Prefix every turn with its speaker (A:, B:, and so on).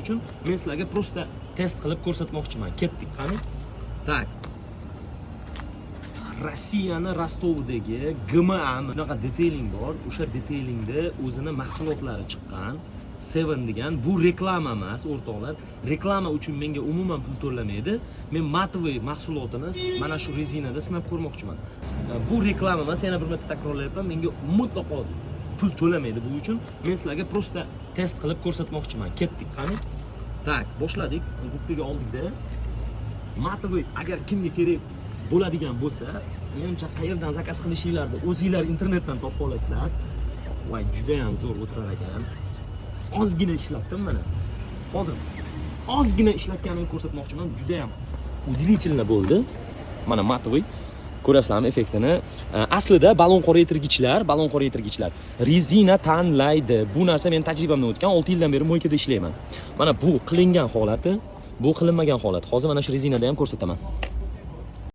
A: Uchun men sizlarga просто test qilib ko'rsatmoqchiman. Ketdik, qani. Так, Rossiyani Rostovidagi GMA shunaqa detailing bor. O'sha detailingda o'zini mahsulotlari chiqqan, Seven degan. Bu reklama emas, o'rtoqlar. Reklama uchun menga umuman pul to'lamaydi. Men матовый mahsulotini mana shu rezinada sinab ko'rmoqchiman. Bu reklama emas, yana bir marta takrorlayapman, menga mutlaqo pul to'lamaydi bu uchun. Men sizlarga просто test qilib ko'rsatmoqchiman. Ketdik, qani. Так, boshladik. Губка ga oldikda матовый. Agar kimga kerak bo'ladigan bo'lsa, menimcha, qayerdan заказ qilishinglarni o'zinglar internetdan topib olasizlar. Voy, judayam zo'r o'tirar ekan. Ozgina ishlatdim, mana hozir ozgina ishlatganimni ko'rsatmoqchiman. Judayam удивительно bo'ldi. Mana, матовый, ko'rasizlarmi effektini? Aslida balon qoraytirgichlar rezina tanlaydi. Bu narsa meni tajribamdan o'tgan, 6 yildan beri мойка da ishlayman. Mana bu qilingan holati, bu qilinmagan holat. Hozir mana shu rezinada ham ko'rsataman.